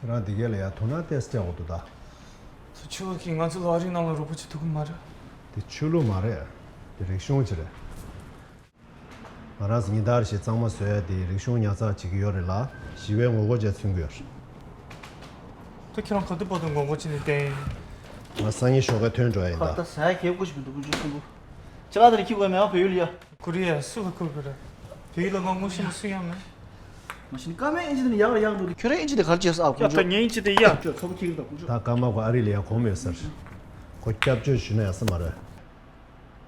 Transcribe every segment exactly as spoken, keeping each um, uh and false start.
ཁྱེད་རང་འདི་ག་ལ་ཡ་དོ་སྣང་ཏོག་ཙམ་སྤྲད་དགོས་འདུག་ད། ཚོ་ཆོས་ལུགས་ཀྱིས་ང་ཚོ་ལ་ཨ་རིའི་ནང་ལ་རོགས་པ་བྱེད་ཐུབ་ཀྱི་མ་རེད། དེ་ཆོས་ལུགས་མ་རེད། དེ་རིག་གཞུང་ཅིག་རེད། ང་རང་ཚོ་ཉིན་ལྟར་བཞིན་གཙང་མ་བཟོ་ཡ་དེ་རིག་གཞུང་ཉར་ཚགས་བྱེད་ཀྱི་ཡོད་རེད་ལ། ཞི་བའི་ངོ་རྒོལ་བྱས་ཚུན་གྱི་ཡོད་རེད། ད་ཁྱེད་རང་ག་དུས་བར་དུ་ངོ་རྒོལ་བྱས་ནས་བསྡད་ཡིན། ང་སང་ཉིན་ཞོགས་ཀས་ཐོན་འགྲོ་ཡ་ཡིན་ད། ད་ཟ་ཡ་གལ་དགོས་ཤིག་མི་འདུག་དཀོན་མཆོག་གསུམ་པོ། ཅ་ལག་དེ་ལ་ཁྱི་དགོས་མེད་ཨ་བལ་ཡུལ་ལ་ཡ། ཀོ་རི་ཡ་སུ་ལ་ཁུར་དགོས་རེད། བལ་ཡུལ་ལ་ང་ངོ་ཤེས་པ་སུ་ཡང་མེད། མ་གཞི་ནས་སྐར་མའི་ཨིན་ཇི་དེ་ནི་ཡག་ལ་ཡག་འདུག་ཁྱོད་རའི་ཨིན་ཇི་དེ་ག་རེ་བྱས་ས་ཨ་ཁུ་ཡ་ད་ངའི་ཨིན་ཇི་དེ་ཡ། ཁྱོད་ཚོགས་པ་ཁྱི་གིར་དང་དཀོན་མཆོག་ད་སྐར་མ་གོ་ཨ་རི་ལ་ཡ་གོམ་ཡོད་ཟེར། ཁོ་སྐྱབས་བཅོལ་ཞུས་ན་ཡག་ས་མ་རེད།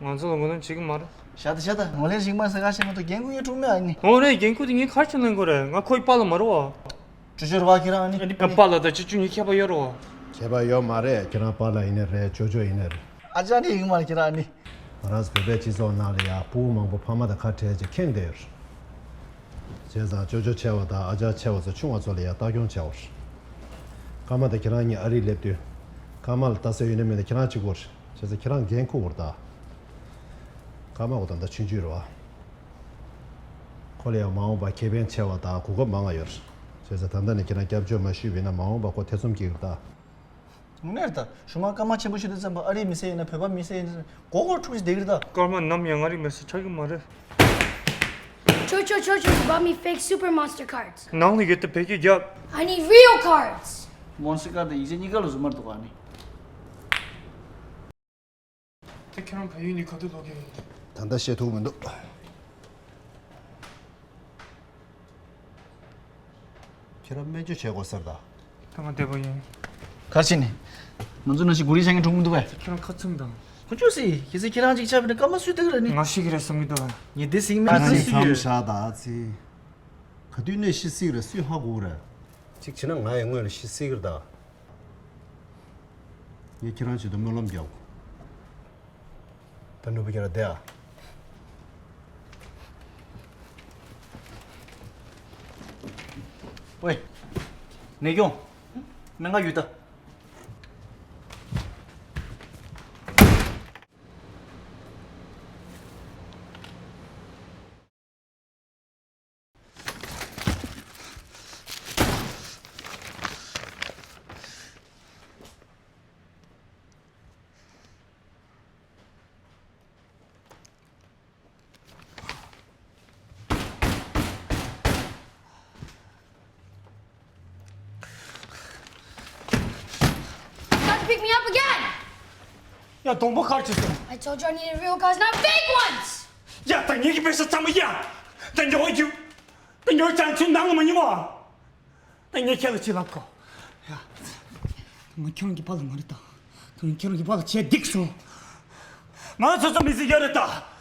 ང་ཚོ་ལ་ངོ་ལོན་བྱེད་ཀྱི་མ་རེད། ཤ་ད་ཤ་ད་ངོ་ལོན་རིག་མ་ཟེར་ག་ཤེས་མ་ཐུབ་རྒན་ཁུ་ཡ་ཁྲུག་མེད་ཨ་ནི། ཨོ་རེད་རྒན་ཁུ་དེ་ངས་ག་རེ་བྱས་ལེན་དགོས་རེད། ང་ཁོའི་པཱ་ལགས་མ་རེད་བ། ཅོ་ཅོ་རེད་བ་ཁྱེད་རང་ཨ་ནི། ཨ་ནི་པཱ་ལགས་དང་ཅོ་ཅོ་གཉིས་ཁྱད་པར་ཡོད་རེད་བ། ཁྱད་པར་ཡོད་མ་རེད། ཁྱེད་རང་པཱ་ལགས་ཡིན་ནའི་རེད། ཅོ་ཅོ་ཡིན་ནའི་རེད། ཨ་ཅག་ནི་ཡིན་མ་རེད་ཁྱེད་རང་ཨ་ནི། ང་རང་ཚོ་བོད་པའི་སྤྱི་ཚོགས་ནང་ལ་ཡ་ཕྲུ་གུ་མང་པོ་ཕ་མ་དང་ཁ་བྲལ་བྱས་ཁེངས་བསྡད་ཡོད་རེད། བྱས་ཙང་ཅོ་ཅོ་ཆེ་བ་དང་ཨ་ཅག་ཆེ་བ་ཚོ་ཆུང་བ་ཚོ་ལ་ཡ་ལྟ་སྐྱོང་བྱས་པ་རེད། ཀརྨ་དང་ཁྱེད་རང་གཉིས་ཨ་རིར་སླེབས་དུས། ཀརྨ་ལ་ལྟ་ས་ཡོད་ན་མེད་ན་ཁྱེད་རང་གཅིག་པོ་རེད། བྱས་ཙང་ཁྱེད་རང་འགན་འཁུར་དགོས་རེད་ད། ཀརྨ་ཁོ་ད་ལྟ་ཆུང་ཆུང་རེད་བ། ཁོ་ལ་ཡང་མ་འོངས་པར་ཁེ་ཕན་ཆེ་བ་དང་གོ་སྐབས་མང་བ་ཡོད་རེད། བྱས་ཙང་ད་ལྟ་ནས་ཁྱེད་རང་སྐྱབས་བཅོལ་མ་ཞུས་པ་ཡིན་ན་མ་འོངས་པར་ཁོ་ཐེ་ཚོམ་སྐྱེ་གི་རེད་ད། དངོས་གནས་རེད་ད། གཞུག་མ་སྐར་མ་ཆེན་པོ་ཤོར་དུས་ཙམ་པ་ཨ་རིའི་མི་སེར་ཡིན་ན་བོད་པ་མི་སེར་ཡིན་ན་མགོ་སྐོར་འཁྲུག་ཅིག་བསྡད་ཀྱི་རེད་ད། སྐར་མ་ནམ་ཡང་ཨ་རིའི་མི་སེར་ཆགས་ཀྱི་མ་རེད། Cho Cho Cho Cho, you bought me fake Super Monster cards. ནང་ལ་ཡོད་དེ་བོད་སྐད་རྒྱབ། I need real cards. Monster card དང་ཡིག་ཆ་གཉིས་ཀ་ལ་རྫུན་མ་འདུག་ག་ཨ་ནི། དེ་ཁྱེད་རང་བལ་ཡུལ་ནས་ག་དུས་ལོག་གི་ཡིན། ད་ལྟ་བཤད་ཐུབ་མི་འདུག་ཁྱེད་རང་སྨན་བཅོས་བྱེད་དགོས་ཟེར་ད། ད་ང་བདེ་པོ་ཡིན། ག་རེ་བྱས་ནས། ང་ཚོ་ནང་བཞིན་གུ་རེ་བྱ་ངན་འགྲོ་མི་འདུག་པས། ཁྱེད་རང་ཁ་ཚུམ་དང་། ཁོ་ཅོ་སི་ཁྱེད་ཚོས་ཁྱེད་རང་ཅིག་ཆགས་པ་ཡིན་ན་སྐར་མ་སུས་ལྟ་གི་རེད་ནི། ང་ཤི་གི་རེད་བསམ་གི་འདུག་ངས་བདེ་ཟིག་མེད་ཁྱེད་རང་ཟིག་ཡོད། མཚམས་བཞག་ད་ཚེ། ག་དུས་ནས་ཤི་སྲིད་རེད་སུས་ཧ་གོ་གི་རེད། གཅིག་བྱས་ན་ང་ཡང་སྔོན་ལ་ཤི་སྲིད་གི་རེད་ད། ངས་ཁྱེད་རང་ཆེད་དུ་སྨོན་ལམ་རྒྱག་གོ། ད་ནོར་བུ་ཁྱེད་རང་བསྡད་ཨ། ཝེ། ནས་སྐྱོང་། སྨན་ཁང་ཡོད་ད། Got to pick me up again. ཡ་སྡོང་པོ་ཁར་ཅི་སོང་། I told you I needed real cars, not fake ones. ཡ་ད་ངེད་ཀྱི་པེ་ས་ཚང་མ་ཡ། ད་ཉོ་རྒྱུ། ད་ཉོ་ཅང་ཚུན་ནང་ལ་མ་ཉོ་བ། ད་ངས་ཁྱེད་ལ་ཅི་ལབ་གོ། ཡ། ང་ཁྱེད་རང་གི་པཱ་ལགས་མ་རེད་ད། ཁྱེད་རང་གི་པཱ་ལགས་བྱས་སྡིག་སོང་། ང་སོ་སོ་མི་ཚེ་ཡོད་རེད་ད།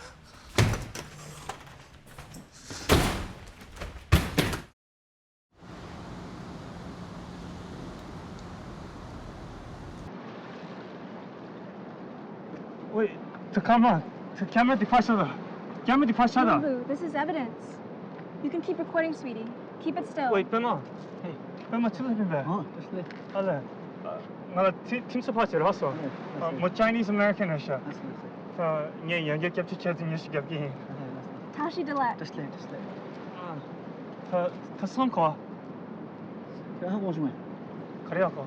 Wait, to come on. To camera the pasha. Camera the pasha. Boo, this is evidence. You can keep recording, sweetie. Keep it still. Wait, པད་མ། Hey, པད་མ་ཕྱི་ལ་ཕྱིན་པས། ཨ་ལེ། ང་ལ་ཁྲིམས་སུ་ཕར་ཕྱིར་རག་སོང་། ཨ་ལེ། མོ་Chinese American རེད་ཤག་ངས་ཡང་བསྐྱར་སྐྱབས་བཅོལ་བྱས་ཚེ་ཉེས་ཤིག་རྒྱབ་ཀྱི་ཡིན། Tashi Delek. ད་ད་སང་གོ། ཁྱེད་ཧ་གོ་བྱུང་ངས། ག་རེ་ཧ་གོ།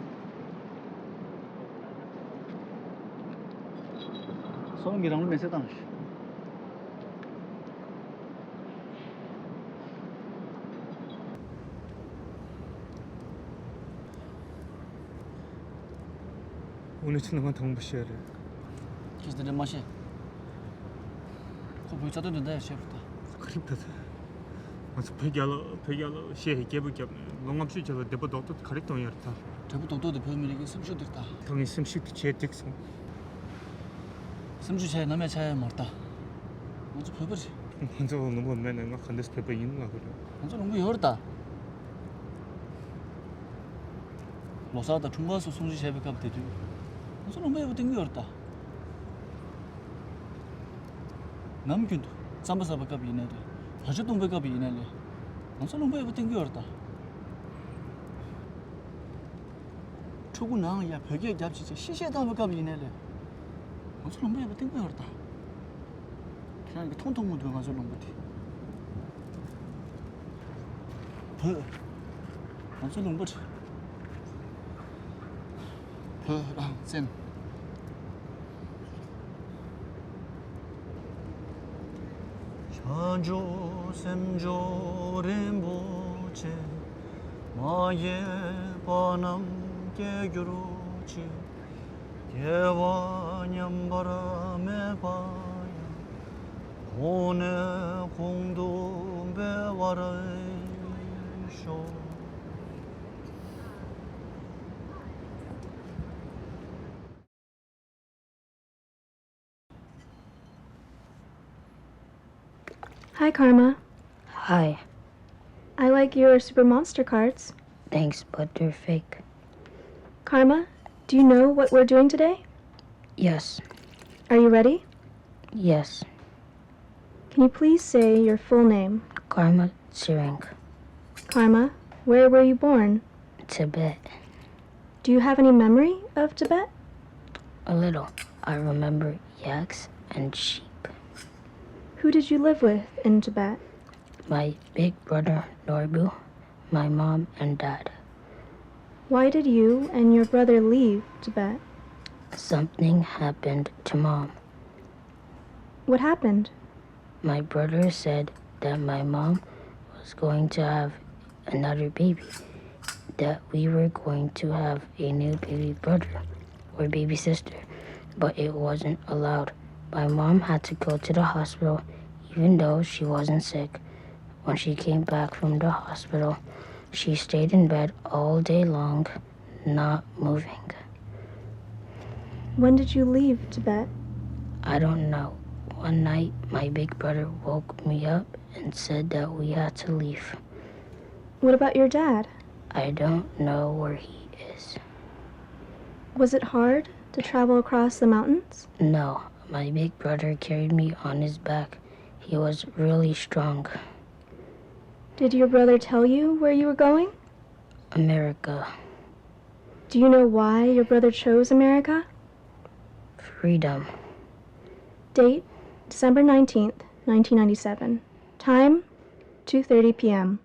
སོང་གི་རང་ལ་མེ་སེ་བཏང་ཞིག་འུ་ནི་ཆི་ནང་དང་པོ་བཤད་རེད། ཁྱེད་དེ་འདྲ་མ་བཤད། ཁོ་བོའི་རྩ་དོན་དོན་དག་ཡང་བཤད་པ་ད། ག་རེ་ད་ད། ང་ཚོ་བོད་རྒྱལ་ལོ་བོད་རྒྱལ་ལོ་ཞེས་སྐད་འབོད་བརྒྱབ་ནས་ལོ་ལྔ་བཅུ་རྒྱལ་ལོ་བདེ་པོ་རྡོག་རྡོག་ག་རེ་གཏོང་ཡོད་རེད་ད། བདེ་པོ་རྡོག་རྡོག་དེ་བོད་མི་རིགས་ཀྱི་སེམས་ཤུགས་དེ་རེད་ད། ད་ངའི་སེམས་ཤུགས་དེ་ཇེ་འགྲིག་སོང་། སེམས་ཤུགས་ཆག་ཡ་ནམ་ཡང་ཆག་ཡ་མ་རེད་ད། ང་ཚོ་བོད་པ་རེད། ང་ཚོ་ལུང་པ་མེད་ན་ང་ག་འདྲས་བོད་པ་ཡིན་ལབ་དགོས་རེད། ང་ཚོ་ལུང་པ་ཡོད་རེད་ད། ལོ་གསར་དང་འཁྲུངས་སྐར་སོགས་སྲུང་བརྩི་བྱས་པའི་སྐབས་དེ་དུས། ང་ཚོ་ལུང་པ་ཡོད་པ་བསྟན་གྱི་ཡོད་རེད་ད། ནམ་རྒྱུན་དུ་རྩམ་པ་ཟ་བའི་སྐབས་ཡིན་ནའི་རེད། བ་ཕྱུགས་བཏུང་བའི་སྐབས་ཡིན་ནའི་རེད། ང་ཚོ་ལུང་པ་ཡོད་པ་བསྟན་གྱི་ཡོད་རེད་ད། ཕྲུ་གུ་ནང་ཡ་བོད་སྐད་རྒྱབ་བྱས་བྱས་ཤི་བཤད་བཏང་བའི་སྐབས་ཡིན་ནའི་རེད། ང་ཚོ་ལུང་པ་ཡོད་པ་བསྟན་གྱི་ཡོད་རེད་ད། ཁྱེད་རང་གིས་མཐོང་མཐོང་མི་འདུག་ང་ཚོའི་ལུང་པ་དེ། བོད། ང་ཚོའི་ལུང་པ་རེད། ཐོད་རང་བཙན། བྱང་ཆུབ་སེམས་མཆོག་རིན་པོ་ཆེ། མ་སྐྱེས་པ་རྣམས་སྐྱེ་གྱུར་ཅིག། སྐྱེས་པ་ཉམས་པར་མེད་པ་ཡང་། གོང་ནས་གོང་དུ་འཕེལ་བར་ཤོག། Hi, Karma. Hi. I like your Super Monster cards. Thanks, but they're fake. Karma, do you know what we're doing today? Yes. Are you ready? Yes. Can you please say your full name? Karma Tsering. Karma, where were you born? Tibet. Do you have any memory of Tibet? A little. I remember yaks and sheep. Who did you live with in Tibet? My big brother Norbu, my mom and dad. Why did you and your brother leave Tibet? Something happened to mom. What happened? My brother said that my mom was going to have another baby, that we were going to have a new baby brother or baby sister, but it wasn't allowed. My mom had to go to the hospital even though she wasn't sick. When she came back from the hospital, she stayed in bed all day long, not moving. When did you leave Tibet? I don't know. One night, my big brother woke me up and said that we had to leave. What about your dad? I don't know where he is. Was it hard to travel across the mountains? No, my big brother carried me on his back. He was really strong. Did your brother tell you where you were going? America. Do you know why your brother chose America? Freedom. Date, December nineteenth, nineteen ninety-seven. Time, two thirty p m.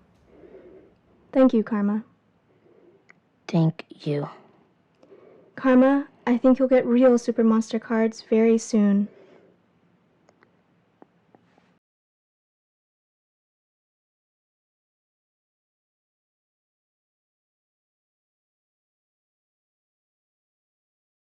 Thank you, Karma. Thank you. Karma, I think you'll get real Super Monster cards very soon.